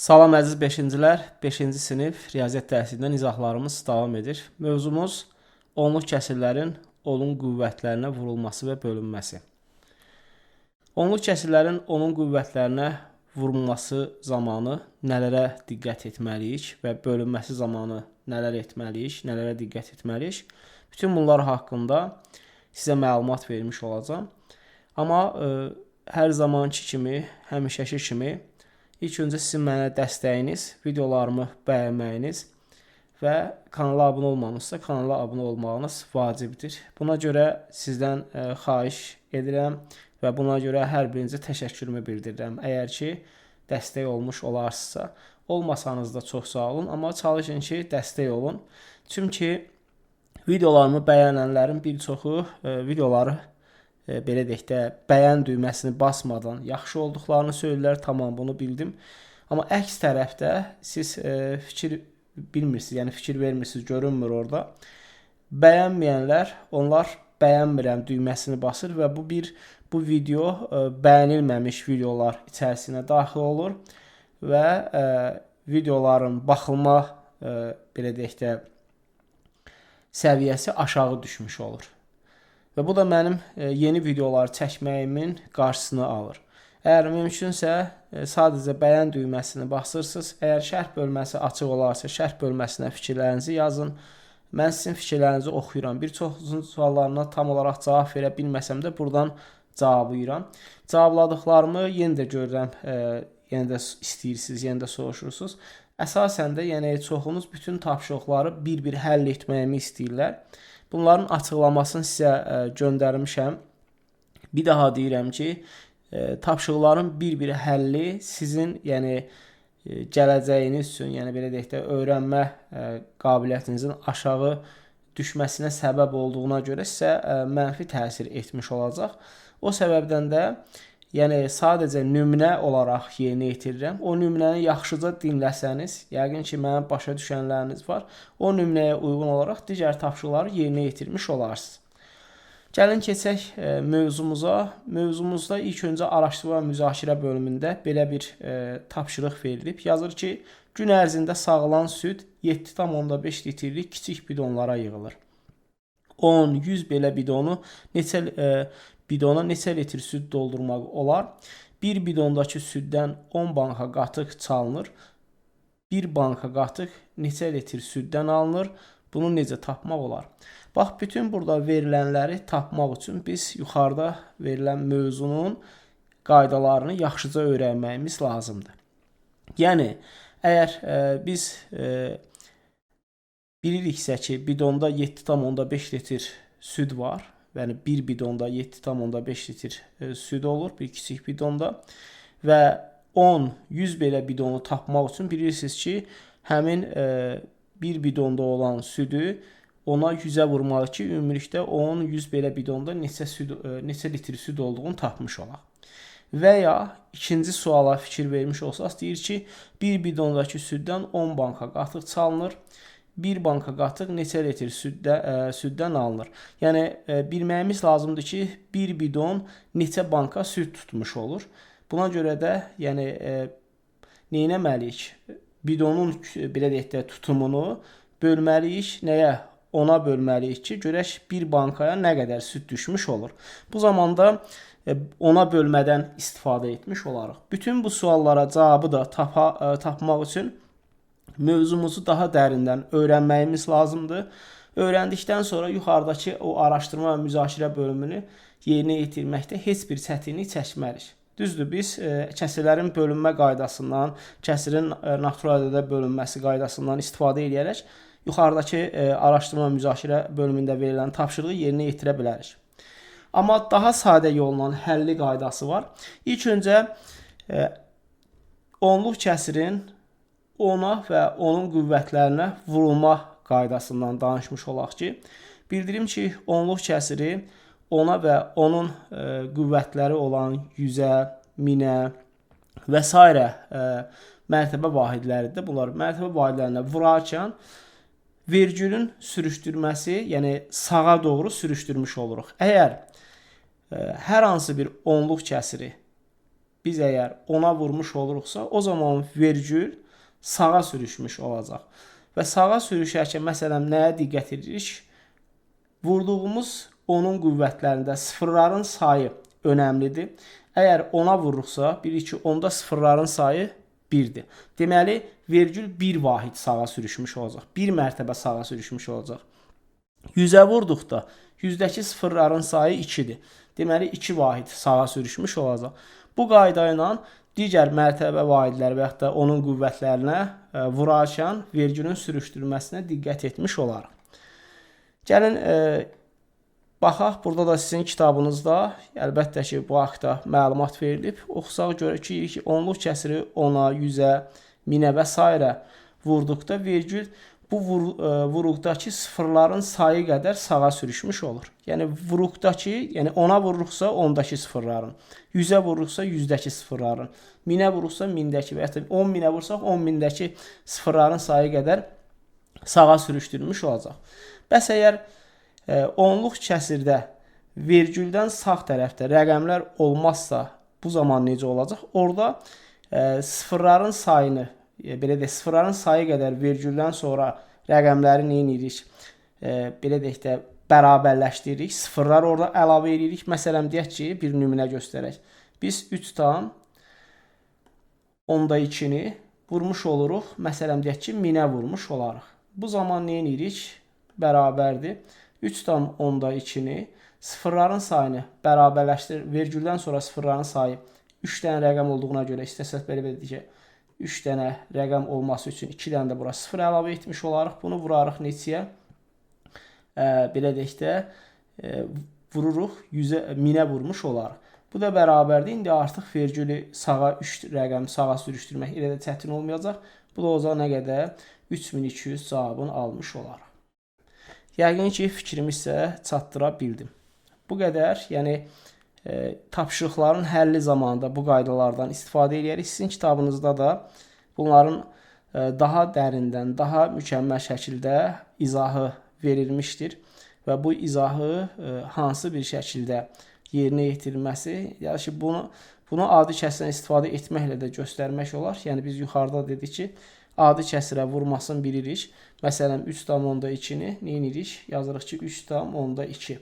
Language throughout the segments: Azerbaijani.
Salam əziz 5-cilər, 5-ci sinif riyaziyyat dərsindən izahlarımız davam edir. Mövzumuz onluq kəsirlərin onun qüvvətlərinə vurulması və bölünməsi. Onluq kəsirlərin onun qüvvətlərinə vurulması zamanı nələrə diqqət etməliyik və bölünməsi zamanı nələr etməliyik, nələrə diqqət etməliyik? Bütün bunlar haqqında sizə məlumat vermiş olacağam. Amma hər zamanki kimi, həmişəki kimi İlk öncə sizin mənə dəstəyiniz, videolarımı bəyənməyiniz və kanala abunə olmamışsa kanala abunə olmağınız vacibdir. Buna görə sizdən xahiş edirəm və buna görə hər birinizə təşəkkürümü bildirirəm. Əgər ki dəstək olmuş olarsınızsa, olmasanız da çox sağ olun, amma çalışın ki, dəstək olun. Çünki videolarımı bəyənənlərin bir çoxu videoları belə deyək də, bəyən düyməsini basmadan yaxşı olduqlarını söylürlər. Tamam, bunu bildim. Amma əks tərəfdə siz fikir bilmirsiniz, yəni fikir vermirsiniz, görünmür orada. Bəyənməyənlər, onlar bəyənmirəm düyməsini basır və bu video bəyənilməmiş videolar içərisinə daxil olur və videoların baxılma belə deyək də səviyyəsi aşağı düşmüş olur. Və bu da mənim yeni videolar çəkməyimin qarşısını alır. Əgər mümkünsə, sadəcə bəyən düyməsini basırsınız. Əgər şərh bölməsi açıq olarsa, şərh bölməsinə fikirlərinizi yazın. Mən sizin fikirlərinizi oxuyuram. Bir çoxunuzun suallarına tam olaraq cavab verə bilməsəm də buradan cavablayıram. Cavabladıqlarımı yenə də görürəm, yenə də istəyirsiniz, yenə də soruşursunuz. Əsasən də, yəni çoxunuz bütün tapşırıqları bir-bir həll etməyimi istəyirlər. Bunların açıqlamasını sizə göndərmişəm. Bir daha deyirəm ki, tapşırıqların bir-bir həlli sizin, yəni gələcəyiniz üçün, yəni belə deyək də, öyrənmə qabiliyyətinizin aşağı düşməsinə səbəb olduğuna görə sizə mənfi təsir etmiş olacaq. O səbəbdən də, yəni sadəcə nümunə olaraq yerinə yetirirəm. O nümunəni yaxşıca dinləsəniz, yəqin ki, mənim başa düşənləriniz var. O nümunəyə uyğun olaraq digər tapşırıqları yerinə yetirmiş olarsınız. Gəlin keçək mövzumuza. Mövzumuzda ilk öncə araşdırma və müzakirə bölümündə belə bir tapşırıq verilib. Yazır ki, gün ərzində sağılan süd 7,5 litrlik kiçik bidonlara yığılır. 10, 100 belə bidonu neçə bidona neçə litr süd doldurmaq olar? Bir bidondakı süddən 10 banka qatıq çalınır. Bir banka qatıq neçə litr süddən alınır? Bunu necə tapmaq olar? Bax, bütün burada verilənləri tapmaq üçün biz yuxarıda verilən mövzunun qaydalarını yaxşıca öyrənməyimiz lazımdır. Yəni, əgər biz biliriksə ki, bidonda 7,5 litr süd var. Yəni, bir bidonda 7,5 litr süd olur, bir kiçik bidonda və 10, 100 belə bidonu tapmaq üçün bilirsiniz ki, həmin bir bidonda olan südü ona 100-ə vurmalı ki, ümumilikdə 10, 100 belə bidonda neçə litr süd olduğunu tapmış olaq. Və ya ikinci suala fikir vermiş olsaq, deyir ki, bir bidondakı süddən 10 banka qatıq çalınır. Bir banka qatıq neçə litr süddən alınır? Yəni, bilməyimiz lazımdır ki, bir bidon neçə banka süd tutmuş olur. Buna görə də, yəni, nə etməliyik? Bidonun, belə deyək də, tutumunu bölməliyik. Nəyə? Ona bölməliyik ki, görək bir bankaya nə qədər süd düşmüş olur. Bu zamanda ona bölmədən istifadə etmiş olarıq. Bütün bu suallara cavabı da tapmaq üçün mövzumuzu daha dərindən öyrənməyimiz lazımdır. Öyrəndikdən sonra yuxarıdakı o araşdırma və müzakirə bölümünü yerinə yetirməkdə heç bir çətinlik çəkmərik. Düzdür, biz kəsirlərin bölünmə qaydasından, kəsirin natural ədədə bölünməsi qaydasından istifadə edərək yuxarıdakı araşdırma və müzakirə bölümündə verilən tapşırığı yerinə yetirə bilərik. Amma daha sadə yolla həlli qaydası var. İlk öncə onluq kəsirin ona və onun qüvvətlərinə vurulma qaydasından danışmış olaq ki, bildirim ki, onluq kəsiri ona və onun qüvvətləri olan 100-ə, 1000-ə və s. Mərtəbə vahidləridir. Bunlar mərtəbə vahidlərinə vurarkən vergülün sürüşdürməsi, yəni sağa doğru sürüşdürmüş oluruq. Əgər hər hansı bir onluq kəsiri biz əgər 10-a vurmuş oluruqsa, o zaman vergül sağa sürüşmüş olacaq. Və sağa sürüşərkən, məsələn, nəyə diqqət edirik? Vurduğumuz 10-un qüvvətlərində sıfırların sayı önəmlidir. Əgər 10-a vururuqsa, bilirik ki, 10-da sıfırların sayı 1-dir. Deməli, vergül 1 vahid sağa sürüşmüş olacaq. 1 mərtəbə sağa sürüşmüş olacaq. 100-ə vurduqda 100-dəki sıfırların sayı 2-dir. Deməli, 2 vahid sağa sürüşmüş olacaq. Bu qayda ilə digər mərtəbə vahidləri və yaxud da onun qüvvətlərinə vurarkən vergülün sürüşdürməsinə diqqət etmiş olarıq. Gəlin, baxaq, burada da sizin kitabınızda əlbəttə ki, bu haqda məlumat verilib. Oxusaq görək ki, onluq kəsiri 10-a, 100-ə, 1000-ə və s. vurduqda vergül bu vuruqdakı sıfırların sayı qədər sağa sürüşmüş olur. Yəni vuruqdakı, yəni 10-a vururuqsa 10-dakı sıfırların, 100-ə vururuqsa 100-dəki sıfırların, 1000-ə vururuqsa 1000-dəki və ya da 10.000-ə vursaq 10.000-dəki sıfırların sayı qədər sağa sürüşdürmüş olacaq. Bəs əgər onluq kəsirdə vergüldən sağ tərəfdə rəqəmlər olmazsa, bu zaman necə olacaq? Orada sıfırların sayını, belə deyək, sıfırların sayı qədər vergüldən sonra rəqəmləri nə edirik? Belə deyək də, bərabərləşdiririk. Sıfırlar orada əlavə edirik. Məsələn, deyək ki, bir nümunə göstərək. Biz 3,2-ni vurmuş oluruq. Məsələn, deyək ki, 1000-ə vurmuş olarıq. Bu zaman nə edirik? Bərabərdir. 3,2-ni sıfırların sayını bərabərləşdirir. Vergüldən sonra sıfırların sayı 3 dənə rəqəm olduğuna görə istəsək belə deyək ki, 3 dənə rəqəm olması üçün 2 dənə də bura sıfır əlavə etmiş olarıq. Bunu vurarıq neçəyə? Belə deyək də, vururuq 100-ə, 1000-ə vurmuş olarıq. Bu da bərabərdir. İndi artıq vergülü sağa 3 rəqəm sağa sürüşdürmək elə də çətin olmayacaq. Bu da olacaq nə qədər? 3200 cavabını almış olarıq. Yəqin ki, fikrimi sizə çatdıra bildim. Bu qədər, yəni tapşırıqların həlli zamanında bu qaydalardan istifadə edərik. Sizin kitabınızda da bunların daha dərindən, daha mükəmməl şəkildə izahı verilmişdir və bu izahı hansı bir şəkildə yerinə yetirilməsi, yəni ki, bunu adi kəsirdən istifadə etməklə də göstərmək olar. Yəni biz yuxarıda dedik ki, adi kəsirə vurmasını bilirik. Məsələn, 3,2-ni nə edirik? Yazırıq ki, 3,2.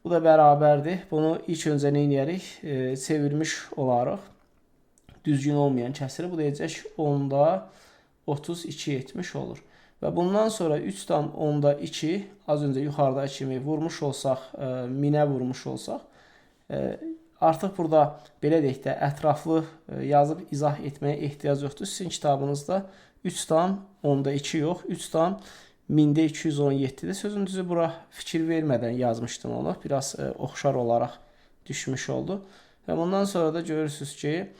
Bu da bərabərdir. Bunu ilk öncə nə edərik? Çevirmiş olarıq. Düzgün olmayan kəsiri. Bu da edəcək 10,32 etmiş olur. Və bundan sonra 3,2 az öncə yuxarıdakı kimi vurmuş olsaq, 1000-ə vurmuş olsaq, artıq burada belə deyək də ətraflı yazıb izah etməyə ehtiyac yoxdur. Sizin kitabınızda 3,2 yox, 3,217-dir. Sözün düzü bura fikir vermədən yazmışdım onu. Biraz oxşar olaraq düşmüş oldu. Və bundan sonra da görürsünüz ki,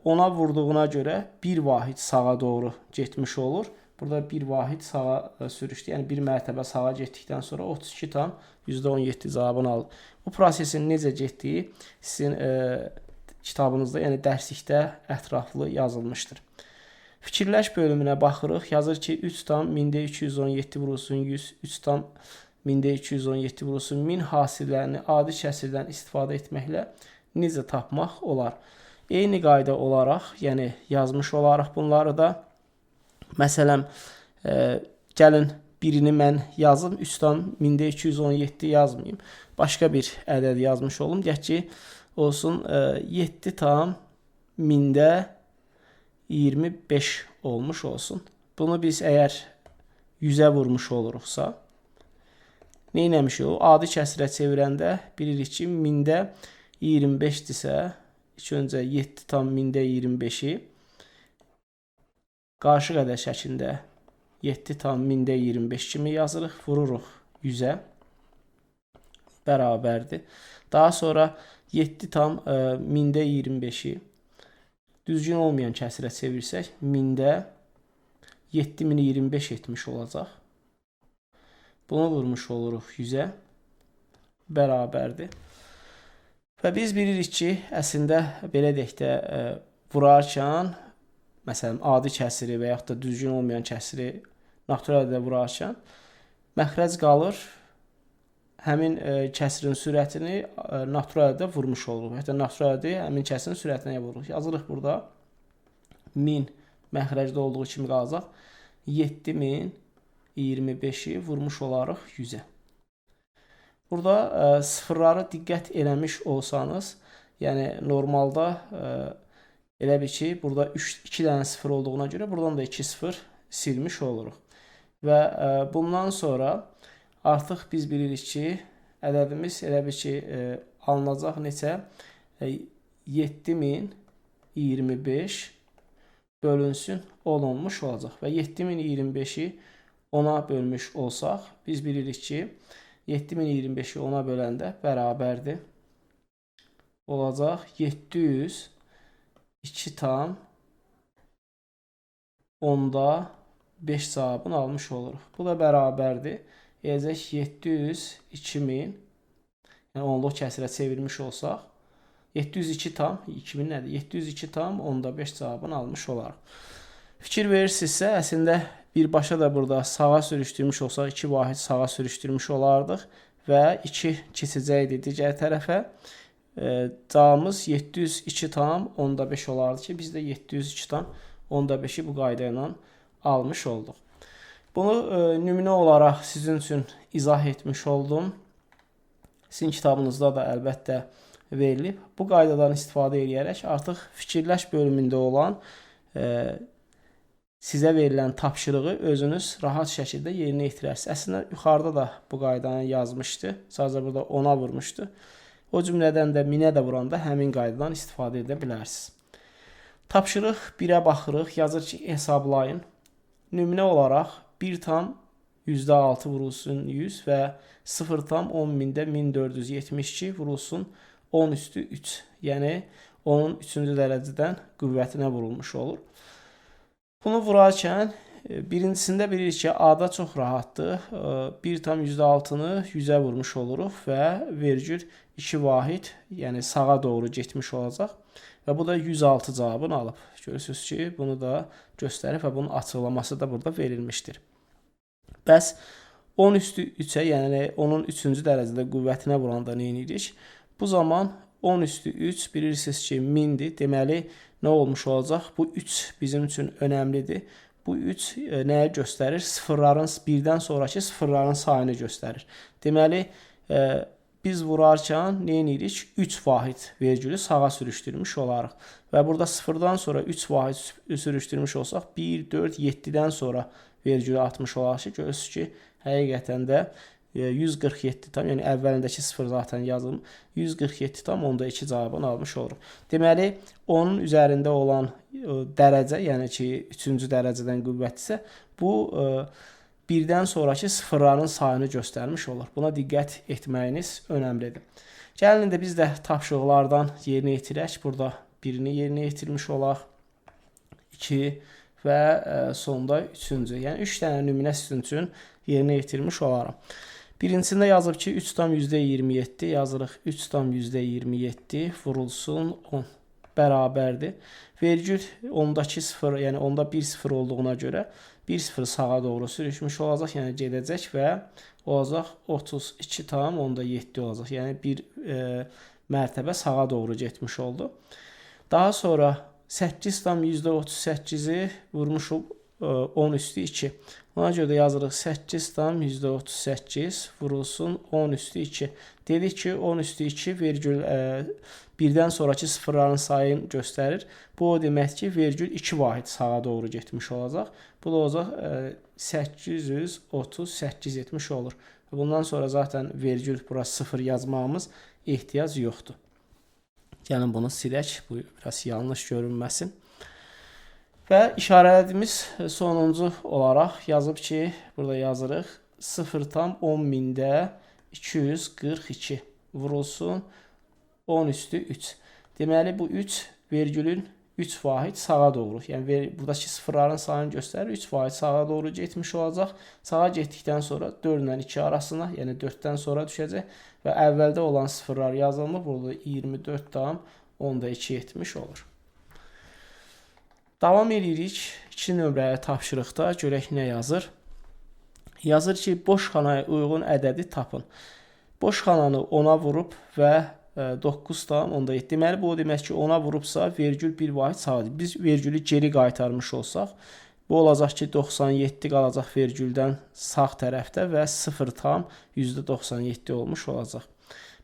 10-a vurduğuna görə 1 vahid sağa doğru getmiş olur. Burada 1 vahid sağa sürüşdü. Yəni 1 mərtəbə sağa getdikdən sonra 32,17 cavabını aldı. Bu prosesin necə getdiyi sizin kitabınızda, yəni dərslikdə ətraflı yazılmışdır. Fikirləş bölümünə baxırıq. Yazır ki, 3,217 vurulsun 100, 3,217 vurulsun 1000 hasillərini adi kəsirdən istifadə etməklə necə tapmaq olar? Eyni qayda olaraq, yəni yazmış olaraq bunları da. Məsələn, gəlin birini mən yazım, 3,217 yazmayayım. Başqa bir ədəd yazmış olum. Deyək ki, olsun 7,25 olmuş olsun. Bunu biz əgər 100-ə vurmuş oluruqsa, nə eləmişik o? Adi kəsirə çevirəndə bilirik ki, 1000-də 25-dirsə, ilk öncə 7,25-i qarışıq ədəd şəklində 7,25 kimi yazırıq, vururuq 100-ə bərabərdir. Daha sonra 7,25-i düzgün olmayan kəsirə çevirsək, 1000-də 7025 etmiş olacaq. Bunu vurmuş oluruq 100-ə bərabərdir. Və biz bilirik ki, əslində belə deyək də, vurarkən, məsələn, adi kəsiri və yaxud da düzgün olmayan kəsiri natural ədədə vurarkən, məxrəc qalır həmin kəsirin sürətini natural ədədə vurmuş oluruq. Hətta natural ədədi həmin kəsirin sürətinə vururuq. Yazırıq burada 1000 məxrəcdə olduğu kimi qalacaq. 7025-i vurmuş olarıq 100-ə. Burada sıfırları diqqət eləmiş olsanız, yəni normalda elə bil ki, burada 2 dənə sıfır olduğuna görə buradan da 2 sıfır silmiş oluruq. Və bundan sonra artıq biz bilirik ki, ədədimiz elə bil ki, alınacaq neçə? 7025 bölünsün 10 olmuş olacaq. Və 7025-i 10-a bölmüş olsaq, biz bilirik ki, 7025-i 10-a böləndə bərabərdir. Olacaq 702 tam onda 5 cavabını almış oluruq. Bu da bərabərdir. Eləcək 702 000, yəni onluq kəsirə çevirmiş olsaq, 702 tam, 2000 nədir? 702 tam onda 5 cavabını almış olarıq. Fikir verirsinizsə, əslində birbaşa da burada sağa sürüşdürmüş olsaq, 2 vahid sağa sürüşdürmüş olardıq və 2 keçəcəkdi digər tərəfə. Cavabımız 702 tam onda 5 olardı ki, biz də 702 tam onda 5-i bu qayda ilə almış olduq. Bunu nümunə olaraq sizin üçün izah etmiş oldum. Sizin kitabınızda da əlbəttə verilib. Bu qaydadan istifadə edərək artıq fikirləş bölümündə olan sizə verilən tapşırığı özünüz rahat şəkildə yerinə yetirərsiniz. Əslində yuxarıda da bu qaydanı yazmışdı. Sadəcə burada 10-a vurmuşdu. O cümlədən də 1000-ə də vuranda həmin qaydadan istifadə edə bilərsiniz. Tapşırıq 1-ə baxırıq. Yazır ki, hesablayın. Nümunə olaraq 1 tam %6 vurulsun 100 və 0 tam 10 mində 1472 vurulsun 10 üstü 3. Yəni onun 3-cü dərəcədən qüvvətinə vurulmuş olur. Bunu vurarkən birincisində bilirik ki, A-da çox rahatdır. 1 tam %6-nı 100-ə vurmuş oluruq və vergül 2 vahid, yəni sağa doğru getmiş olacaq. Və bu da 106 cavabını alıb. Görürsünüz ki, bunu da göstərib və bunun açıqlaması da burada verilmişdir. Bəs 10 üstü 3-ə, yəni onun 3-cü dərəcədə qüvvətinə vuranda nə edirik? Bu zaman 10 üstü 3 bilirsiniz ki, 1000-dir. Deməli, nə olmuş olacaq? Bu 3 bizim üçün önəmlidir. Bu 3 nəyə göstərir? Sıfırların, birdən sonrakı sıfırların sayını göstərir. Deməli, biz vurarkən nə edirik? 3 vahid vergülü sağa sürüşdürmüş olarıq. Və burada sıfırdan sonra 3 vahid sürüşdürmüş olsaq, 1, 4, 7-dən sonra vergülü atmış olarıq ki, görürsünüz ki, həqiqətən də 147 tam, yəni əvvəlindəki sıfır zaten yazılım, 147 tam onda 2 cavabını almış oluruq. Deməli, onun üzərində olan dərəcə, yəni ki, 3-cü dərəcədən qüvvətdirsə, bu birdən sonrakı sıfırların sayını göstərmiş olur. Buna diqqət etməyiniz önəmlidir. Gəlin indi biz də tapşırıqlardan yerinə yetirək. Burada birini yerinə yetirmiş olaq, 2 və sonda 3-cü. Yəni 3 dənə nümunə sizin üçün yerinə yetirmiş olaram. Birincisində yazıb ki, 3 tam %27 yazırıq. 3 tam %27 vurulsun 10 bərabərdir. Vergül ondakı sıfır, yəni onda 1 sıfır olduğuna görə 1 sıfır sağa doğru sürüşmüş olacaq, yəni gedəcək və olacaq 32 tam onda 7 olacaq. Yəni bir mərtəbə sağa doğru getmiş oldu. Daha sonra 8 tam %38-i vurmuşuq 10 üstü 2. Ona görə də yazırıq 8 tam %38 vurulsun 10 üstü 2. Dedik ki, 10 üstü 2 vergül birdən sonrakı sıfırların sayını göstərir. Bu o demək ki, vergül 2 vahid sağa doğru getmiş olacaq. Bu da olacaq 838 etmiş olur. Bundan sonra zaten vergül bura 0 yazmağımız ehtiyac yoxdur. Gəlin bunu silək, bu biraz yanlış görünməsin. Və işarələdiyimiz sonuncu olaraq yazıb ki, burada yazırıq 0 tam 10 mində 242 vurulsun 10 üstü 3. Deməli, bu 3 vergülün 3 vahid sağa doğru. Yəni buradakı sıfırların sayını göstərir. 3 vahid sağa doğru getmiş olacaq. Sağa getdikdən sonra 4 ilə 2 arasına, yəni 4-dən sonra düşəcək və əvvəldə olan sıfırlar yazılmır. Burada 24 tam onda 2 etmiş olur. Davam edirik. 2 nömrəli tapşırıqda görək nə yazır. Yazır ki, boş xanaya uyğun ədədi tapın. Boş xananı 10-a vurub və 9,7. Deməli, bu o demək ki, 10-a vurubsa, vergül 1 vahid sağa. Biz vergülü geri qaytarmış olsaq, bu olacaq ki, 97 qalacaq vergüldən sağ tərəfdə və 0,97 olmuş olacaq.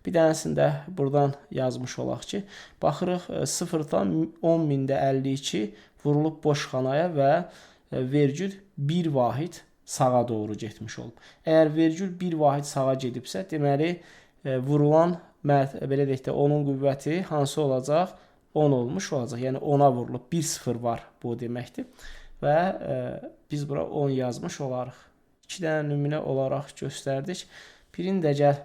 Bir dənəsini də buradan yazmış olaq ki, baxırıq 0,1052 vurulub boş xanaya və vergül 1 vahid sağa doğru getmiş olub. Əgər vergül 1 vahid sağa gedibsə, deməli, vurulan, belə deyək də, onun qüvvəti hansı olacaq? 10 olmuş olacaq. Yəni 10-a vurulub. 1 sıfır var bu deməkdir. Və biz bura 10 yazmış olarıq. 2 dənə nümunə olaraq göstərdik. Birini də gəl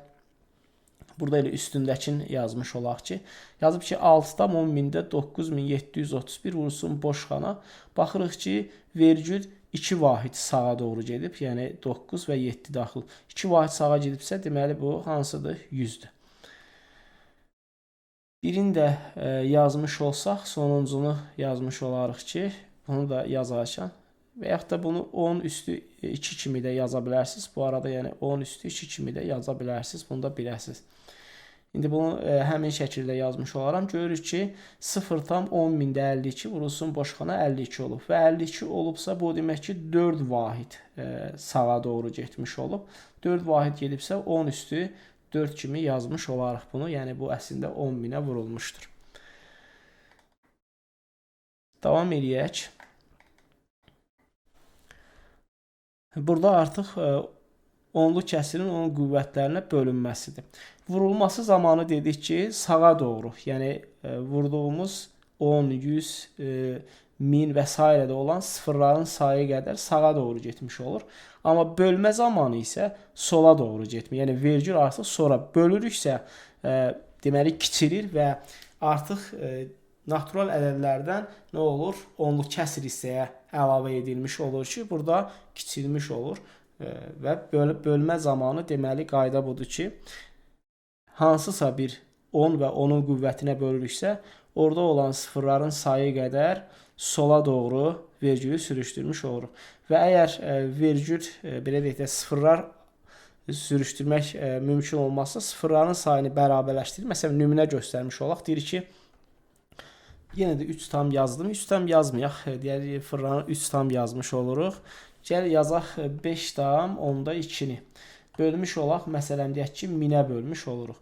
burada elə üstündəkini yazmış olaq ki, yazıb ki, 6,9731 vurulsun boş xana. Baxırıq ki, vergül 2 vahid sağa doğru gedib, yəni 9 və 7 daxil. 2 vahid sağa gedibsə, deməli bu hansıdır? 100-dür. Birini də yazmış olsaq, sonuncunu yazmış olarıq ki, bunu da yazarkən və yaxud da bunu 10 üstü 2 kimi də yaza bilərsiniz. Bu arada yəni 10 üstü 2 kimi də yaza bilərsiniz. Bunu da biləsiniz. İndi bunu həmin şəkildə yazmış olaram. Görürük ki, 0,1052 vurulsun boşxana 52 olub. Və 52 olubsa, bu demək ki, 4 vahid sağa doğru getmiş olub. 4 vahid gedibsə, 10 üstü 4 kimi yazmış olarıq bunu. Yəni, bu əslində 10.000-ə vurulmuşdur. Davam eləyək. Burada artıq onlu kəsirin onun qüvvətlərinə bölünməsidir. Vurulması zamanı dedik ki, sağa doğru, yəni vurduğumuz 10, 100, 1000 və s. də olan sıfırların sayı qədər sağa doğru getmiş olur. Amma bölmə zamanı isə sola doğru getmir. Yəni vergül artıq sonra bölürüksə, deməli kiçilir və artıq natural ədədlərdən nə olur? Onluq kəsir hissəyə əlavə edilmiş olur ki, burada kiçilmiş olur. Və bölmə zamanı deməli qayda budur ki, hansısa bir 10 və onun qüvvətinə bölürüksə, orada olan sıfırların sayı qədər sola doğru vergülü sürüşdürmüş oluruq. Və əgər vergül, belə deyək də, sıfırlar sürüşdürmək mümkün olmazsa, sıfırların sayını bərabərləşdirir. Məsələn, nümunə göstərmiş olaq. Deyir ki, yenə də 3 tam yazdım. 3 tam yazmayaq. Deyək, fırlanı 3 tam yazmış oluruq. Gəl yazaq 5,2-ni. Bölmüş olaq, məsələn, deyək ki, 1000-ə bölmüş oluruq.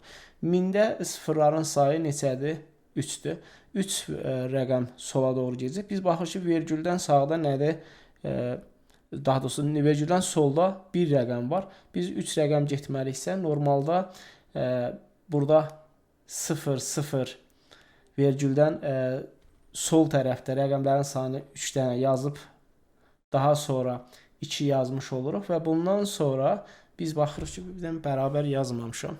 1000-də sıfırların sayı neçədir? 3-dür. 3 rəqəm sola doğru gedəcək. Biz baxırıq ki, vergüldən sağda nədir? Daha doğrusu, vergüldən solda bir rəqəm var. Biz 3 rəqəm getməliksə, normalda burada 0, 0 vergüldən sol tərəfdə rəqəmlərin sayını 3 dənə yazıb, daha sonra 2 yazmış oluruq və bundan sonra biz baxırıq ki, bir dənə bərabər yazmamışam.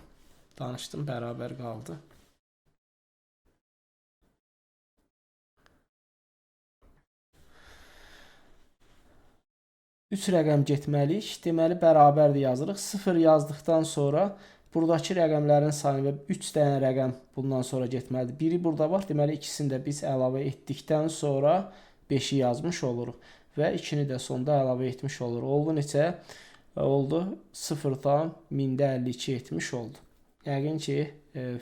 Danışdım, bərabər qaldı. Üç rəqəm getməliyik. Deməli, bərabərdir yazırıq. 0 yazdıqdan sonra buradakı rəqəmlərin sayını və 3 dənə rəqəm bundan sonra getməlidir. Biri burada var. Deməli, ikisini də biz əlavə etdikdən sonra 5-i yazmış oluruq. Və 2-ni də sonda əlavə etmiş oluruq. Oldu neçə? Oldu 0,1052 etmiş oldu. Yəqin ki,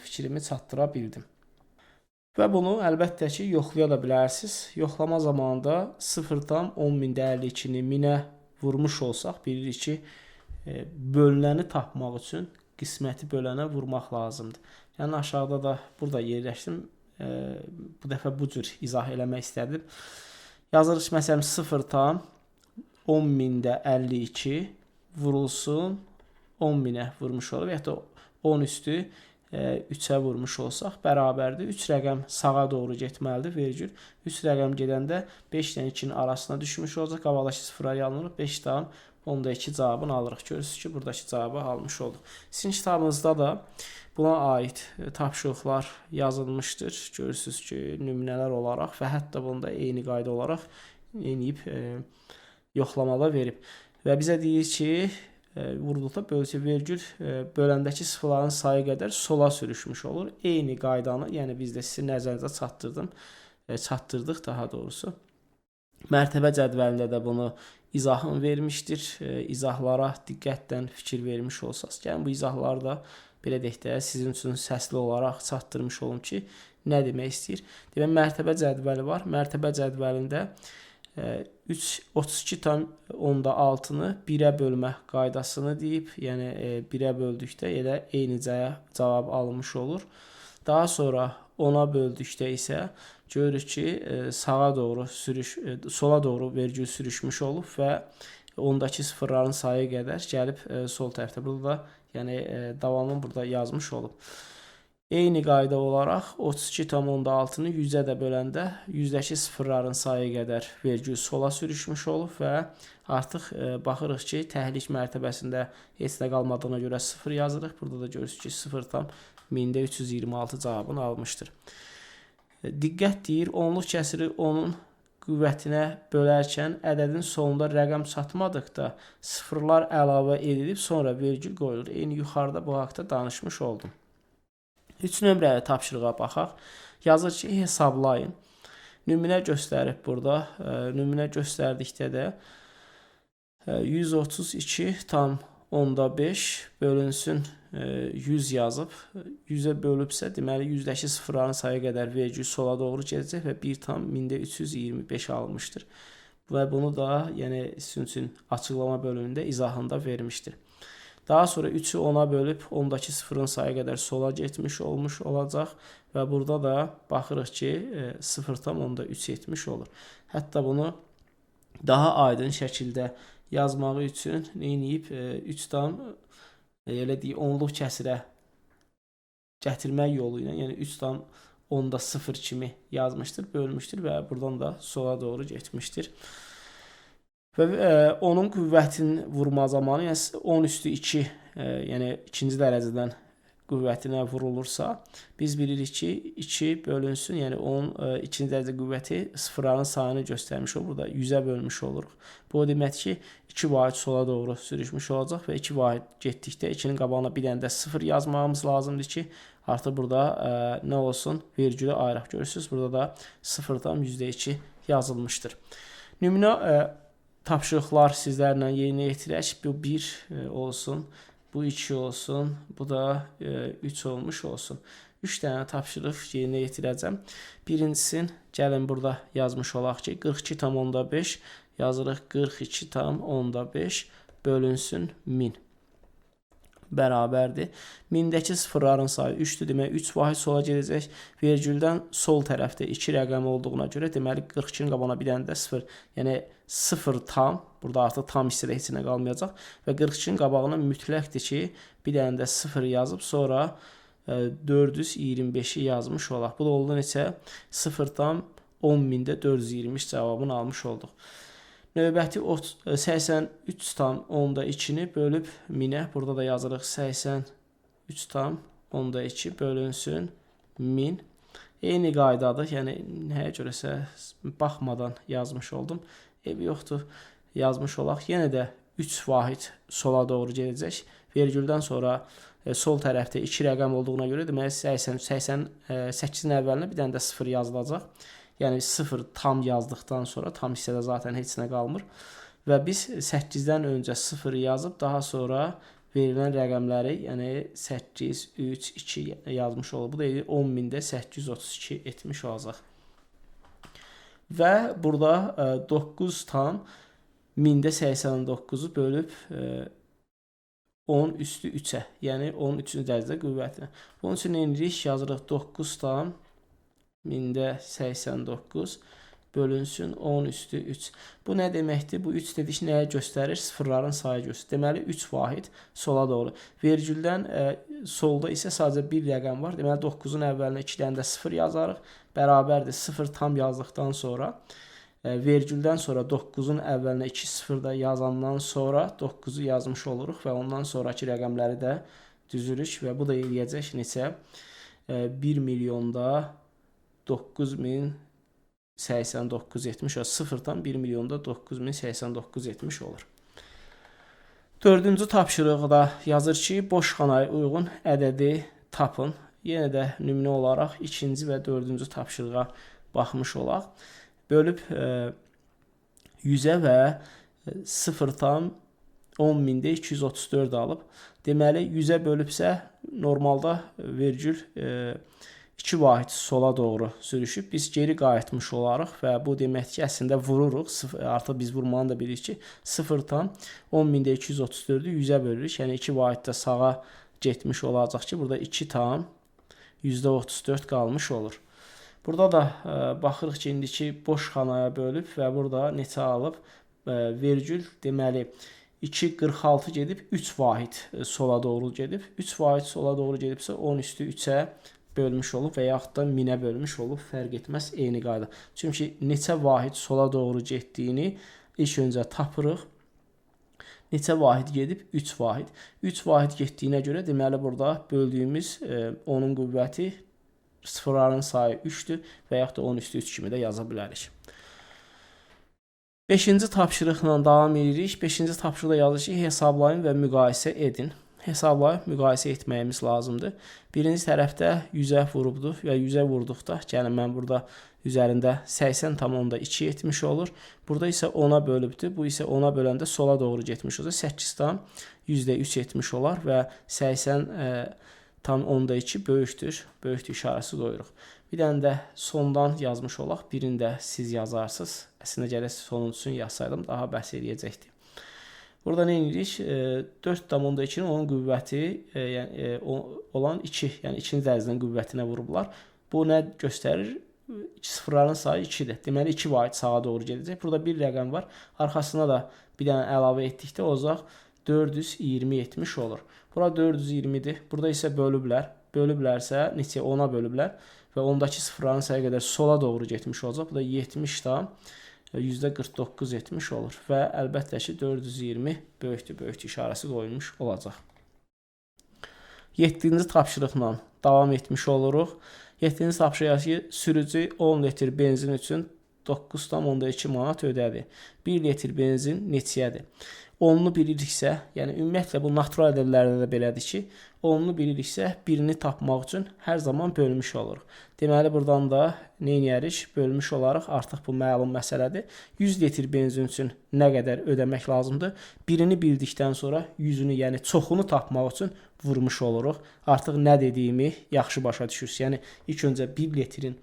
fikrimi çatdıra bildim. Və bunu əlbəttə ki, yoxlaya da bilərsiniz. Yoxlama zamanında 0,1052-ni 1000-ə vurmuş olsaq, bilirik ki, bölünəni tapmaq üçün qisməti bölənə vurmaq lazımdır. Yəni, aşağıda da burada yerləşdim. Bu dəfə bu cür izah eləmək istədim. Yazırıq ki, məsələn, 0,1052 vurulsun 10.000-ə vurmuş olur və yaxud da 10 üstü 3-ə vurmuş olsaq bərabərdir. 3 rəqəm sağa doğru getməlidir, vergül. 3 rəqəm gedəndə 5 ilə 2-nin arasına düşmüş olacaq. Qabaqdakı sıfıra yanırıq. 5,2 cavabını alırıq. Görürsünüz ki, buradakı cavabı almış olduq. Sizin kitabınızda da buna aid tapşırıqlar yazılmışdır. Görürsünüz ki, nümunələr olaraq və hətta bunu da eyni qayda olaraq eləyib yoxlamada verib. Və bizə deyir ki, vurduqda bölsə vergül böləndəki sıfırların sayı qədər sola sürüşmüş olur. Eyni qaydanı, yəni biz də sizin nəzərinizə çatdırdıq daha doğrusu. Mərtəbə cədvəlində də bunu izahını vermişdir. İzahlara diqqətlə fikir vermiş olsaz, gəlin bu izahları da Belə deyək də, sizin üçün səsli olaraq çatdırmış olum ki, nə demək istəyir. Demək, mərtəbə cədvəli var. Mərtəbə cədvəlində 32,6-nı 1-ə bölmə qaydasını deyib, yəni 1-ə böldükdə elə eyni cavab alınmış olur. Daha sonra 10-a böldükdə isə görürük ki, sağa doğru sola doğru vergül sürüşmüş olub və ondakı sıfırların sayı qədər gəlib sol tərəfdə. Burada da, yəni davamını burada yazmış olub. Eyni qayda olaraq 32,6-nı 100-ə də böləndə 100-dəki sıfırların sayı qədər vergül sola sürüşmüş olub və artıq baxırıq ki, təhlik mərtəbəsində heç nə qalmadığına görə 0 yazırıq. Burada da görürsünüz ki, 0,326 cavabını almışdır. Diqqət deyir, onluq kəsiri onun qüvvətinə bölərkən ədədin sonunda rəqəm çatmadıqda sıfırlar əlavə edilib, sonra vergül qoyulur. Eyni yuxarıda bu haqda danışmış oldum. 3 nömrəli tapşırığa baxaq. Yazır ki, hesablayın. Nümunə göstərib burada. Nümunə göstərdikdə də 132,5 bölünsün 100 yazıb. 100-ə bölübsə, deməli 100-dəki sıfırların sayı qədər vergül sola doğru gedəcək və 1,325 alınmışdır. Və bunu da yəni sizin üçün açıqlama bölümündə izahında vermişdir. Daha sonra 3-ü 10-a bölüb 10-dakı sıfırın sayı qədər sola getmiş olmuş olacaq və burada da baxırıq ki, 0,3 etmiş olur. Hətta bunu daha aydın şəkildə yazmağı üçün nə edib? 3 tam elə deyək, onluq kəsirə gətirmək yolu ilə, yəni 3,0 kimi yazmışdır, bölmüşdür və buradan da sola doğru getmişdir. Və onun qüvvətinin vurma zamanı, yəni 10 üstü 2, yəni ikinci dərəcədən qüvvətinə vurulursa, biz bilirik ki, 2 bölünsün, yəni onun ikinci dərəcə qüvvəti sıfırların sayını göstərmiş olur. Burada 100-ə bölmüş oluruq. Bu o deməkdir ki, 2 vahid sola doğru sürüşmüş olacaq və 2 vahid getdikdə 2-nin qabağına bir dənə də 0 yazmağımız lazımdır ki, artıq burada nə olsun? Vergülü ayıraq. Görürsünüz, burada da 0,2 yazılmışdır. Nümunə tapşırıqlar sizlərlə yerinə yetirək. Bu 1 olsun, bu 2 olsun, bu da 3 olmuş olsun. 3 dənə tapşırıq yerinə yetirəcəm. Birincisin, gəlin burada yazmış olaq ki, 42,5 yazırıq, 42,5 bölünsün 1000 bərabərdir. 1000-dəki sıfırların sayı 3-dür. Demək, 3 vahid sola gedəcək. Vergüldən sol tərəfdə 2 rəqəm olduğuna görə, deməli, 42-nin qabağına bir dənə də 0, yəni 0 tam, burada artıq tam hissədə heç nə qalmayacaq və 42-nin qabağına mütləqdir ki, bir dənə də 0 yazıb, sonra 425-i yazmış olaq. Bu da oldu neçə? 0,10 423 cavabını almış olduq. Növbəti 83,2-ni bölüb 1000-ə. Burada da yazırıq 83,2 bölünsün 1000. Eyni qaydadır. Yəni nəyə görəsə baxmadan yazmış oldum. Eybi yoxdur. Yazmış olaq. Yenə də 3 vahid sola doğru gedəcək. Vergüldən sonra sol tərəfdə 2 rəqəm olduğuna görə, deməli 88-in əvvəlinə bir dənə də 0 yazılacaq. Yəni 0 tam yazdıqdan sonra tam hissədə zaten heç nə qalmır. Və biz 8-dən öncə 0 yazıb daha sonra verilən rəqəmləri, yəni 8, 3, 2 yazmış olur. Bu da 10.832 etmiş olacaq. Və burada 9 tam 1089-u bölüb 10 üstü 3-ə, yəni 10 3-cü dərəcədə qüvvətinə. Bunun üçün nə edirik? Yazırıq 9 tam 1089 bölünsün 10 üstü 3. Bu nə deməkdir? Bu 3 dedik nəyə göstərir? Sıfırların sayı göstərir. Deməli 3 vahid sola doğru. Vergüldən solda isə sadəcə bir rəqəm var. Deməli 9-un əvvəlinə 2 dənə də 0 yazarıq. Bərabərdir 0 tam yazdıqdan sonra vergüldən sonra 9-un əvvəlinə 2 0 da yazandan sonra 9-u yazmış oluruq və ondan sonrakı rəqəmləri də düzürük və bu da eləyəcək neçə? 1 milyonda 9089 etmiş olur. 0-dan 1 milyonda 9089 etmiş olur. Dördüncü tapşırıqda yazır ki, boş xanaya uyğun ədədi tapın. Yenə də nümunə olaraq ikinci və dördüncü tapşırığa baxmış olaq. Bölüb 100-ə və 0 tam 10.000-də 234 alıb. Deməli, 100-ə bölübsə, normalda vergül 2 vahid sola doğru sürüşüb. Biz geri qayıtmış olarıq və bu deməkdir ki, əslində vururuq. Artıq biz vurmanı da bilirik ki, 0,10.000-də 234-ü 100-ə bölürük. Yəni 2 vahid də sağa getmiş olacaq ki, burada 2,34 qalmış olur. Burada da baxırıq ki, indiki boş xanaya bölüb və burada neçə alıb? Vergül, deməli, 2,46 gedib, 3 vahid sola doğru gedib. 3 vahid sola doğru gedibsə, 10 üstü 3-ə bölmüş olub və yaxud da 1000-ə bölmüş olub, fərq etməz, eyni qayda. Çünki neçə vahid sola doğru getdiyini ilk öncə tapırıq. Neçə vahid gedib? 3 vahid. 3 vahid getdiyinə görə, deməli, burada böldüyümüz onun qüvvəti sıfırların sayı 3-dür və yaxud da 10 üstü 3 kimi də yaza bilərik. 5-ci tapşırıqla davam edirik. 5-ci tapşırıqda yazır ki, hesablayın və müqayisə edin. Hesablayıb müqayisə etməyimiz lazımdır. Birinci tərəfdə 100-ə vurubdur və 100-ə vurduqda, gəlin mən burada üzərində 80,2 etmiş olur. Burada isə 10-a bölübdür. Bu isə 10-a böləndə sola doğru getmiş olacaq. 8,3 etmiş olar və 80,2 böyükdür. Böyükdür işarəsi qoyuruq. Bir dənə də sondan yazmış olaq. Birini də siz yazarsınız. Əslində gərək sonuncusunu yazsaydım daha bəs eləyəcəkdi. Burada nə edirik? 4,2-nin onun qüvvəti yəni, olan 2, yəni 2-ci dərəcədən qüvvətinə vurublar. Bu nə göstərir? Sıfırların sayı 2-dir. Deməli 2 vahid sağa doğru gedəcək. Burada bir rəqəm var. Arxasına da bir dənə əlavə etdikdə olacaq 420 etmiş olur. Bura 420-dir. Burada isə bölüblər. Bölüblərsə neçə? 10-a bölüblər və ondakı sıfırların sayı qədər sola doğru getmiş olacaq. Bu da 70,49 etmiş olur və əlbəttə ki 420 böyükdür, böyükdür işarəsi qoyulmuş olacaq. 7-ci tapşırıqla davam etmiş oluruq. 7-ci tapşırıq yazır ki, sürücü 10 litr benzin üçün 9,2 manat ödədi. 1 litr benzin neçəyədir? 10-lu biliriksə, yəni ümumiyyətlə bu natural ədədlərdə də belədir ki, 10-lu biliriksə birini tapmaq üçün hər zaman bölmüş oluruq. Deməli buradan da nə edərik? Bölmüş olaraq, artıq bu məlum məsələdir. 100 litr benzin üçün nə qədər ödəmək lazımdır? Birini bildikdən sonra 100-ünü, yəni çoxunu tapmaq üçün vurmuş oluruq. Artıq nə dediyimi yaxşı başa düşürsünüz. Yəni ilk öncə 1 litrin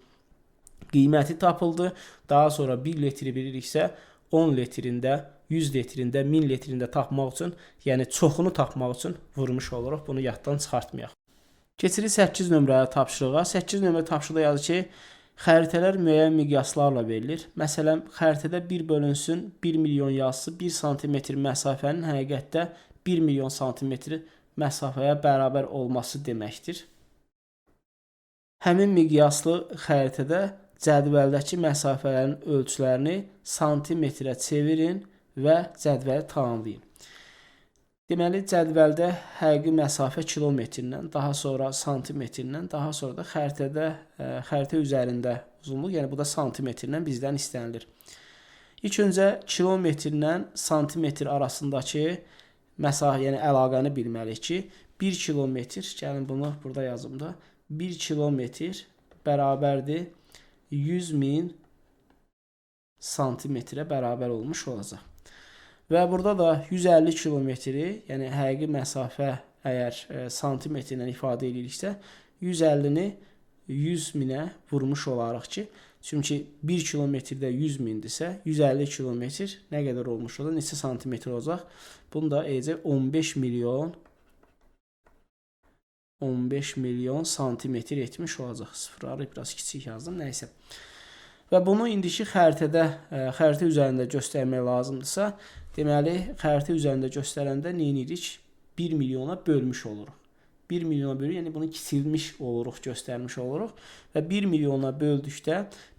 qiyməti tapıldı. Daha sonra 1 litri biliriksə 10 litrində, 100 litrində, 1000 litrində tapmaq üçün, yəni çoxunu tapmaq üçün vurmuş oluruq. Bunu yaddan çıxartmayaq. Keçirik 8 nömrəli tapşırığa. 8 nömrəli tapşırıqda yazır ki, xəritələr müəyyən miqyaslarla verilir. Məsələn, xəritədə 1 bölünsün 1 milyon yazısı 1 santimetr məsafənin həqiqətdə 1 milyon santimetr məsafəyə bərabər olması deməkdir. Həmin miqyaslı xəritədə cədvəldəki məsafələrin ölçülərini santimetrə çevirin və cədvəli tamamlayın. Deməli, cədvəldə həqiqi məsafə kilometrlə, daha sonra santimetrlə, daha sonra da xəritədə, xəritə üzərində uzunluq, yəni bu da santimetrlə bizdən istənilir. İlk öncə kilometrlə santimetr arasındakı məsafə, yəni əlaqəni bilməliyik ki, 1 kilometr, gəlin bunu burada yazım da, 1 kilometr bərabərdir 100.000 santimetrə bərabər olmuş olacaq. Və burada da 150 kilometri, yəni həqiqi məsafə əgər santimetrlə ifadə ediriksə, 150-ni 100.000-ə vurmuş olarıq ki, çünki 1 kilometrdə 100.000-dirsə, 150 kilometr nə qədər olmuş olacaq, neçə santimetr olacaq? Bunu da edəcək 15 milyon santimetr etmiş olacaq. Sıfırları biraz kiçik yazdım, nəysə. Və bunu indiki xəritədə, xəritə üzərində göstərmək lazımdırsa, deməli, xəritə üzərində göstərəndə nə edirik? 1 milyona bölmüş oluruq. 1 milyona bölürük, yəni bunu kiçilmiş oluruq, göstərmiş oluruq. Və 1 milyona böldükdə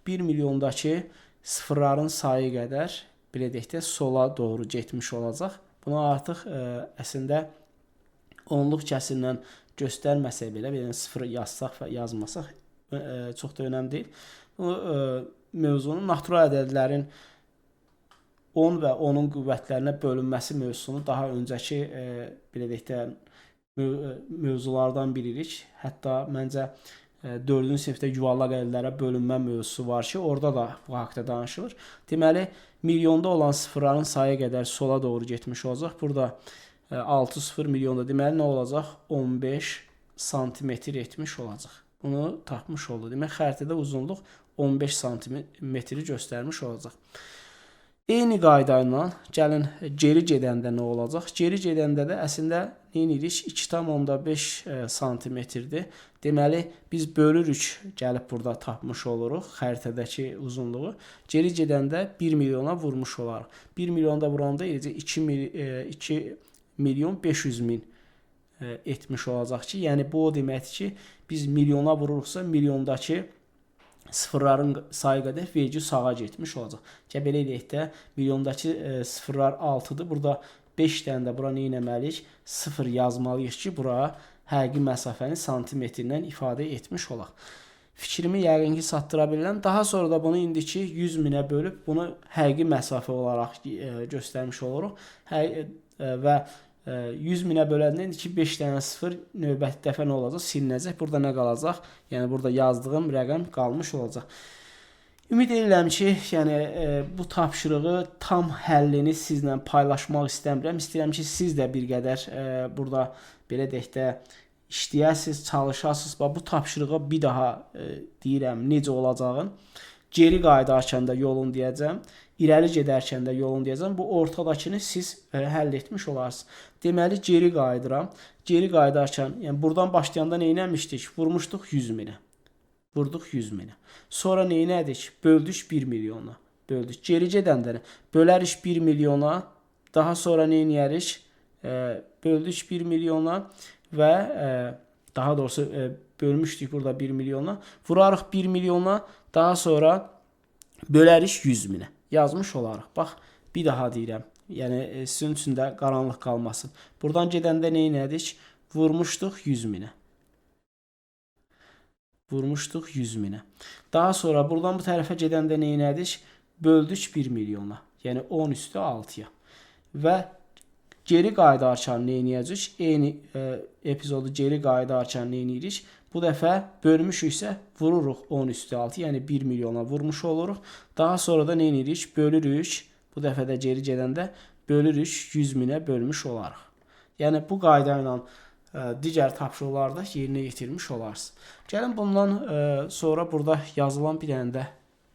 1 milyondakı sıfırların sayı qədər, belə deyək də, sola doğru getmiş olacaq. Bunu artıq əslində onluq kəsindən göstərməsək belə, yəni sıfırı yazsaq və yazmasaq çox da önəmli deyil. Bu mövzunun natural ədədlərin 10 və 10-un qüvvətlərinə bölünməsi mövzusunu daha öncəki belə deyək də mövzulardan bilirik. Hətta məncə 4-cü sinifdə yuvarlaq əllərə bölünmə mövzusu var ki, orada da bu haqda danışılır. Deməli, milyonda olan sıfırların sayı qədər sola doğru getmiş olacaq. Burada 6 sıfır milyonda, deməli nə olacaq? 15 santimetr etmiş olacaq. Bunu tapmış oldu. Demək, xəritədə uzunluq 15 santimetri göstərmiş olacaq. Eyni qayda ilə gəlin geri gedəndə nə olacaq? Geri gedəndə də əslində nə edirik? 2,5 santimetrdir. Deməli, biz bölürük, gəlib burada tapmış oluruq xəritədəki uzunluğu. Geri gedəndə 1 milyona vurmuş olarıq. 1 milyonda vuranda eləcə 2 milyon 500 min etmiş olacaq ki, yəni bu o deməkdir ki, biz milyona vururuqsa milyondakı sıfırların sayı qədər vergi sağa getmiş olacaq. Ki, belə edək də, milyondakı sıfırlar 6-dır. Burada 5 dənə də bura nə etməliyik? 0 yazmalıyıq ki, bura həqiqi məsafəni santimetrlə ifadə etmiş olaq. Fikrimi yəqin ki, çatdıra bilirəm. Daha sonra da bunu indiki 100 minə bölüb bunu həqiqi məsafə olaraq göstərmiş oluruq. Və 100 minə böləndə indiki 5 dənə 0 növbəti dəfə nə olacaq? Silinəcək. Burada nə qalacaq? Yəni burada yazdığım rəqəm qalmış olacaq. Ümid edirəm ki, yəni bu tapşırığı tam həllini sizlə paylaşmaq istəmirəm. İstəyirəm ki, siz də bir qədər burada belə deyək də işləyəsiniz, çalışasınız. Bax bu tapşırığa bir daha deyirəm necə olacağını. Geri qayıdarkən də yolunu deyəcəm. İrəli gedərkən də yolunu deyəcəm. Bu ortadakını siz həll etmiş olarsınız. Deməli, geri qayıdıram. Geri qayıdarkən, yəni buradan başlayanda nə etmişdik? Vurmuşduq 100 minə. Vurduq 100 minə. Sonra nə etdik? Böldük 1 milyona. Böldük. Geri gedəndə nə? Bölərik 1 milyona. Daha sonra nə edərik? Böldük 1 milyona və daha doğrusu bölmüşdük burada 1 milyona. Vurarıq 1 milyona. Daha sonra bölərik 100 minə. Yazmış olarıq. Bax, bir daha deyirəm. Yəni sizin üçün də qaranlıq qalmasın. Buradan gedəndə nə etdik? Vurmuşduq 100 minə. Vurmuşduq 100 minə. Daha sonra buradan bu tərəfə gedəndə nə etdik? Böldük 1 milyona. Yəni 10 üstü 6-ya. Və geri qayıdarkən nə edəcəyik? Eyni epizodu geri qayıdarkən nə edirik? Bu dəfə bölmüşüksə vururuq 10 üstü 6, yəni 1 milyona vurmuş oluruq. Daha sonra da nə edirik? Bölürük. Bu dəfə də geri gedəndə bölürük 100 minə bölmüş olarıq. Yəni bu qayda ilə digər tapşırıqları da yerinə yetirmiş olarsınız. Gəlin bundan sonra burada yazılan bir dənə də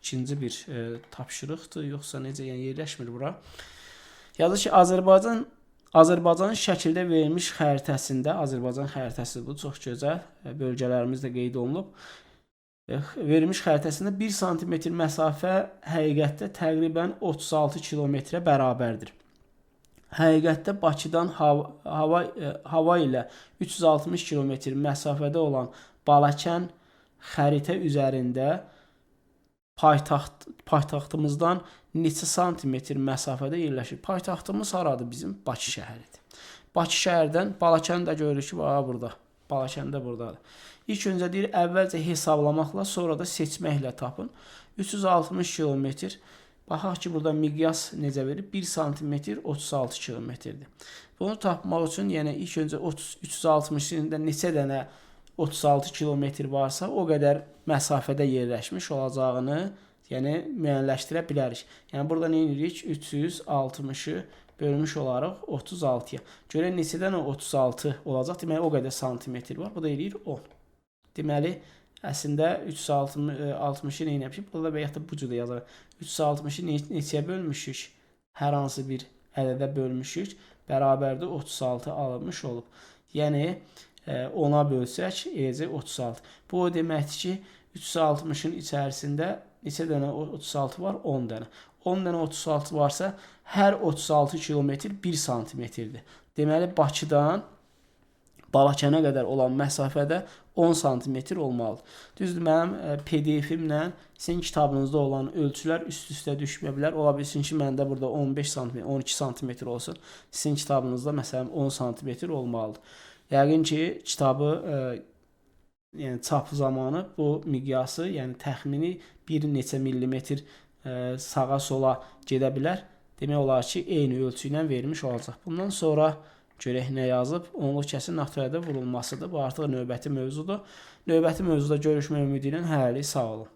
ikinci bir tapşırıqdır, yoxsa necə, yəni yerləşmir bura. Yazır ki, Azərbaycanın şəkildə verilmiş xəritəsində, Azərbaycan xəritəsi bu, çox gözəl, bölgələrimiz də qeyd olunub. Verilmiş xəritəsində 1 sm məsafə həqiqətdə təqribən 36 kilometrə bərabərdir. Həqiqətdə Bakıdan hava ilə 360 kilometr məsafədə olan Balakən xəritə üzərində paytaxtımızdan neçə santimetr məsafədə yerləşir? Paytaxtımız haradır bizim? Bakı şəhəridir. Bakı şəhərdən Balakən də görürük ki, burada. Balakən də buradadır. İlk öncə deyir, əvvəlcə hesablamaqla, sonra da seçməklə tapın. 360 kilometr. Baxaq ki, burada miqyas necə verir? 1 santimetr 36 kilometrdir. Bunu tapmaq üçün, yəni ilk öncə 360-ın neçə dənə 36 kilometr varsa, o qədər məsafədə yerləşmiş olacağını, yəni müəyyənləşdirə bilərik. Yəni burada nə edirik? 360-ı bölmüş olaraq 36-ya. Görək neçədən o 36 olacaq? Deməli, o qədər santimetr var. Bu da eləyir 10. Deməli, əslində 360-ı nə etmişik? Burada və yaxud da bu cür də yazarıq. 360-ı neçəyə bölmüşük? Hər hansı bir ədədə bölmüşük. Bərabərdir 36 alınmış olub. Yəni 10-a bölsək eləyəcək 36. Bu o deməkdir ki, 360-ın içərisində neçə dənə 36 var? 10 dənə. 10 dənə 36 varsa, hər 36 kilometr 1 santimetrdir. Deməli, Bakıdan Balakənə qədər olan məsafədə 10 santimetr olmalıdır. Düzdür, mənim PDF-imlə sizin kitabınızda olan ölçülər üst-üstə düşməyə bilər. Ola bilsin ki, məndə burada 15 santimetr, 12 santimetr olsun. Sizin kitabınızda məsələn 10 santimetr olmalıdır. Yəqin ki, kitabı yəni çap zamanı bu miqyası, yəni təxmini bir neçə millimetr sağa sola gedə bilər. Demək olar ki, eyni ölçü ilə verilmiş olacaq. Bundan sonra Görək nə yazıb. Onluq kəsin naturalda vurulmasıdır. Bu artıq növbəti mövzudur. Növbəti mövzuda görüşmək ümidi ilə hələlik sağ olun.